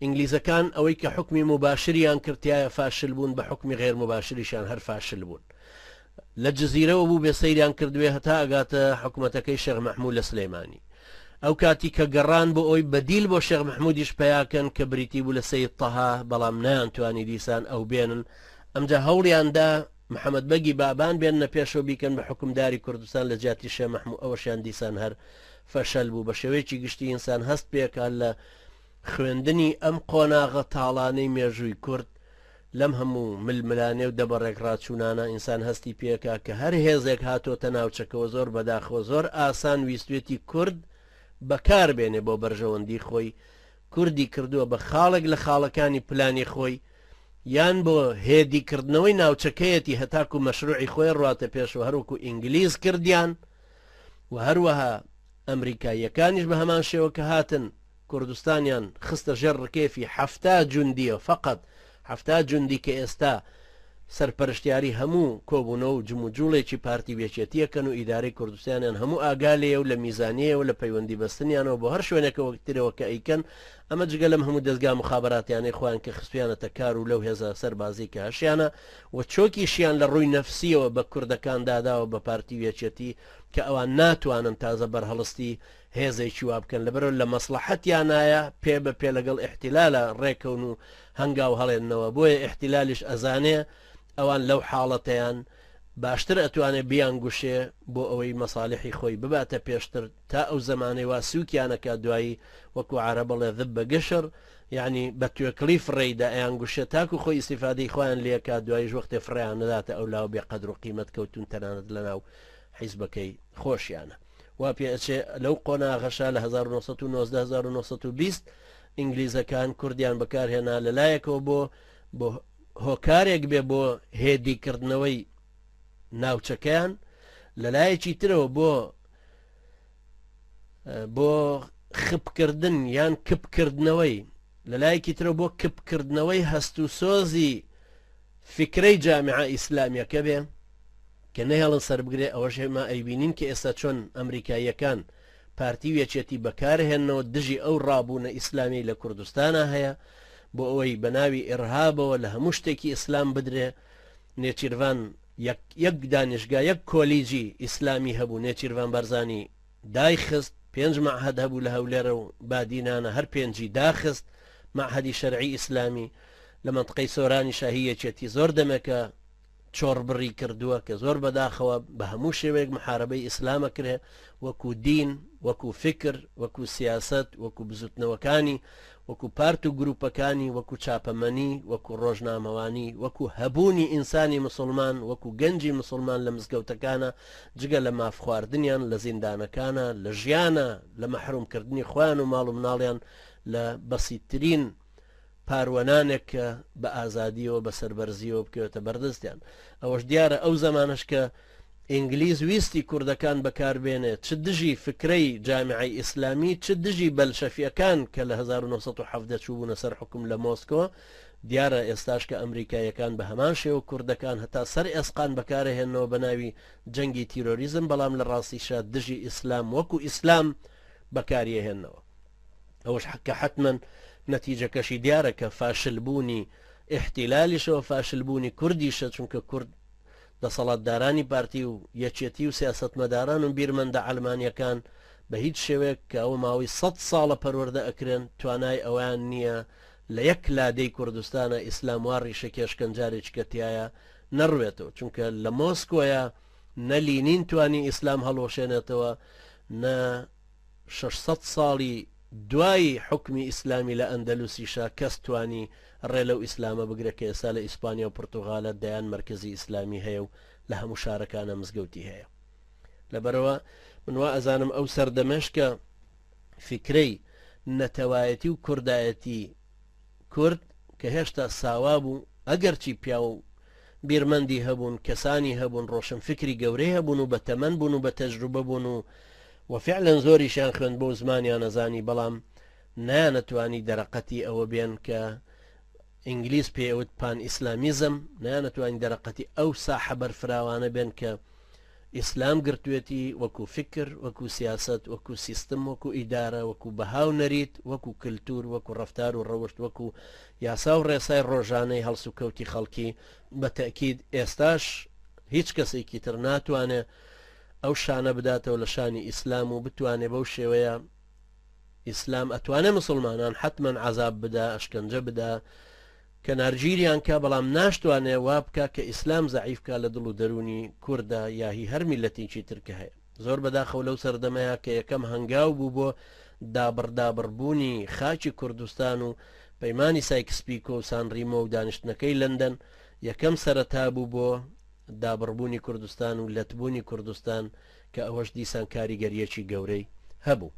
ئینگلیزەکان ئەوەی کە حوکمی موباشریان کرد تیایا فاشل بوون بە حوکمی غەیر موباشریشیان هەر فاشل بوون. لە جزیرەوە بووبێ سەیریان کردبێ هەتا ئەگاتە حکومەتەکەی شێخ مەحموو لە سلێمانی. ئەو کاتی کە گەڕان بۆ ئەوی بەدیل بۆ شێخ مەحموودیش پەیاکەن کە بریتی بوو لە سەید تەها بەڵام نەیانتوانی دیسان ئەو بێنن ئەمجا هەوڵیان دا محەمەد بەگی بابان بێننە پێشەوە بیکەن بە حوکمداری کوردستان لە جیاتی شێ مەحموو ئەوەشیان دیسان هەر فەشەل بوو بە شێوەیەکی گشتی ئینسان هەست پێکا لە خوێندنی ئەم قۆناغە تاڵانەی مێژووی کورد لەم هەموو ململانێ و دەبەڕێکڕاچوونانە ئینسان هەستی پێکا کە هەر هێزێک هاتۆتە ناوچەکەوە زۆر بەداخەوە زۆر ئاسان ویستوێتی کورد بەکار بێنێ بۆ بەرژەوەندی خۆی کوردی کردووە بە خاڵێک لە خاڵەکانی پلانی خۆی یان بۆ هێدی کردنەوەی ناوچەکەیەتی هەتاکو مەشروعی خۆی ڕواتە پێشەوە هەروەکو ئینگلیز کردیان و هەروەها ئەمریکاییەکانیش بە هەمان شێوە کە هاتن کوردستانیان خستە ژێر ڕکێفی 70 جوندیە فقط 70 جوندی کە ئێستا سەرپەرشتیاری هەموو کۆبوونەوە و جموجوڵێکی پارتی و یەکێتییەکەن و ئیدارەی کوردستانیان هەموو ئاگا لێیە و لە میزانیەیەوە لە پەیوەندی بەستنیانەوە بۆ هەر شوێنێکەوە ترەوە کە ئەیکەن ئەمە جگە لەم هەموو دەزگا موخابەراتیانەی خۆیان کە خستویانەتە کار و لەو هێزە سەربازی کە هەشیانە و چۆکیشیان لە ڕووی نەفسیەوە بە کوردەکان داداوە بە پارتی و یەکێتی کە ئەوان ناتوانن تازە بەرهەڵستی هێزێکی وا بکەن لەبەرئەوە لە مەسڵەحەتیانایە پێ بە پێ لەگەڵ ئیحتیلالا ڕێکەون و هەنگاو هەڵێننەوە بۆیە ئیحتیلالیش ئەزانێ ئەوان لەو حاڵەتەیان باشتر ئەتوانێ بیانگوشێ بۆ ئەوەی مەسالیحی خۆی بباتە پێشتر تا ئەو زەمانەی وا سوکیان ئەکا دوایی وەکو عەرەب ئەڵێ ذب بە گشر یەعنی بە توێکڵی فڕێی دا ئەیانگوشێ تاکو خۆی ئیستیفادەی خۆیان لێکا دواییش وەختێ فڕێیان نەداتە ئەولاوە بێ قەدر و قیمەت کەوتوون تەنانەت لەناو حیزبەکەی خۆشیانە. وا پێ ئەچێ لەو قۆناغەشا لە 1919 1920 ئینگلیزەکان کوردیان بەکارهێنا لە لایەکەوە بۆ بۆ هۆکارێک بێ بۆ هێدیکردنەوەی ناوچەکەیان لە لایەکی ترەوە بۆ بۆ خپکردن یان کپکردنەوەی لە لایەکی ترەوە بۆ کپکردنەوەی هەست و سۆزی فیکرەی جامیعە ئیسلامیەکە بێ کە نەهێڵن سەربگرێ ئەوەش ئێمە ئەیبینین کە ئێستا چۆن ئەمریکاییەکان پارتی و یەکێتی بەکارهێننەوە دژی ئەو ڕابوونە ئیسلامیەی لە کوردستانا هەیە بۆ ئەوەی بە ناوی ئیرهابەوە لە هەموو شتێکی ئیسلام بدرێ نێچیرڤان یەک یەک دانیشگا یەک کۆلیجی ئیسلامی هەبوو نێچیرڤان بارزانی دایخست، پێنج مەعهەد هەبوو لە هەولێرە و بادینانە هەر پێنجی داخست، مەعهەدی شەرعی ئیسلامی لە مەنتقەی سۆرانیشا هی یەکێتی زۆر دەمێکە چۆڕبڕی کردووە کە زۆر بەداخەوە بە هەموو شێوەیەک محارەبەی ئیسلام ئەکرێ وەکو دین، وەکو فیکر، وەکو سیاسەت، وەکو بزوتنەوەکانی، وەکو پارت و گروپەکانی، وەکو چاپەمەنی، وەکو ڕۆژنامەوانی، وەکو هەبوونی ئینسانی مسوڵمان، وەکو گەنجی مسوڵمان لە مزگەوتەکانا، جگە لە ماف خواردنیان لە زیندانەکانا، لە ژیانا، لە مەحروم کردنی خۆیان و ماڵ و مناڵیان لە بەسیتترین پاروەنانێک کە بە ئازادیەوە بە سەربەرزیەوە بکەوێتە بەردەستیان. ئەوەش دیارە ئەو زەمانەش کە ئینگلیز ویستی کوردەکان بەکار بێنێ چ دژی فکرەی جامیعەی ئیسلامی چ دژی بەلشەفیەکان کە لە 1917 چووبوونە سەر حوکم لە مۆسکۆ، دیارە ئێستاش کە ئەمریکاییەکان بە هەمان شێوە کوردەکان هەتا سەر ئێسقان بەکارەهێننەوە بە ناوی جەنگی تیرۆریزم بەڵام لە ڕاستیشا دژی ئیسلام وەکو ئیسلام بەکاریەهێننەوە. ئەوەش کە حەتمەن نەتیجەکەشی دیارە کە فاشلبوونی ئیحتیلالیشەوە فاشلبوونی کوردیشە چونکە کورد دەسەڵاتدارانی پارتی و یەکێتی و سیاسەتمەداران و بیرمەندە عەلمانیەکان بە هیچ شێوەیەک کە ئەوە ماوەی سەد ساڵە پەروەردە ئەکرێن توانای ئەوەیان نییە لە یەک لادێی کوردستانە ئیسلام وا ڕیشەکێش کەن جارێکی کە تیایا نەڕوێتەوە چونکە لە مۆسکۆیا نە لینین توانی ئیسلام هەڵوەشێنێتەوە نە 600 ساڵی دوای حوکمی ئیسلامی لە ئەندەلوسیشا کەس توانی ڕێ لەو ئیسلامە بگرێ کە ئێستا لە ئیسپانیا و پرتوغالە دەیان مەرکەزی ئیسلامی هەیە و لە هەموو شارەکانا مزگەوتی هەیە. لەبەرئەوە من وا ئەزانم ئەو سەردەمەش کە فیکرەی نەتەوایەتی و کوردایەتی کورد کە هێشتا ساوا بوو ئەگەرچی پیاو بیرمەندی هەبوون، کەسانی هەبوون ڕۆشنفیکری گەورەی هەبوون و بەتەمەن بوون و بەتەجروبە بوون و و فعلا زۆریشیان خوێندبۆ و زمانیان ئەزانی بەڵام نەیانەتوانی دەرەقەتی ئەوە بێن کە ئینگلیز پێی ئەوت پان ئیسلامیزم، نەیانەتوانی دەرەقەتی ئەو ساحە بەرفراوانە بێن کە ئیسلام گرتوێتی وەکو فیکر، وەکو سیاسەت، وەکو سیستم، وەکو ئیدارە، وەکو بەها و نەریت، وەکو کلتور، وەکو ڕەفتار و ڕەوشت، وەکو یاسا و ڕێسای ڕۆژانەی هەڵسوکەوتی خەڵکی، بە تەئکید ئێستاش هیچ کەسێکی تر ناتوانێ ئەو شانە بداتەوە لە شانی ئیسلام و بتوانێ بەو شێوەیە ئیسلام ئەتوانێ مسوڵمانان حەتمەن عەزاب بدا، ئەشکەنجە بدا، کەنارگیریان کا بەڵام ناشتوانێ وا بکا کە ئیسلام زەعیف کا لە دڵ و دەروونی کوردا یا هی هەر میللەتێکی تر کە هەیە. زۆر بەداخەوە لەو سەردەمەیا کە یەکەم هەنگاو بوو بۆ دابڕ دابڕ بوونی خاکی کوردستان و پەیمانی سایکس پیکۆ و سان ڕیمۆ و دانیشتنەکەی لەندەن یەکەم سەرەتا بوو بۆ دابڕبوونی کوردستان و لەتبوونی کوردستان کە ئەوەش دیسان کاریگەرییەکی گەورەی هەبوو.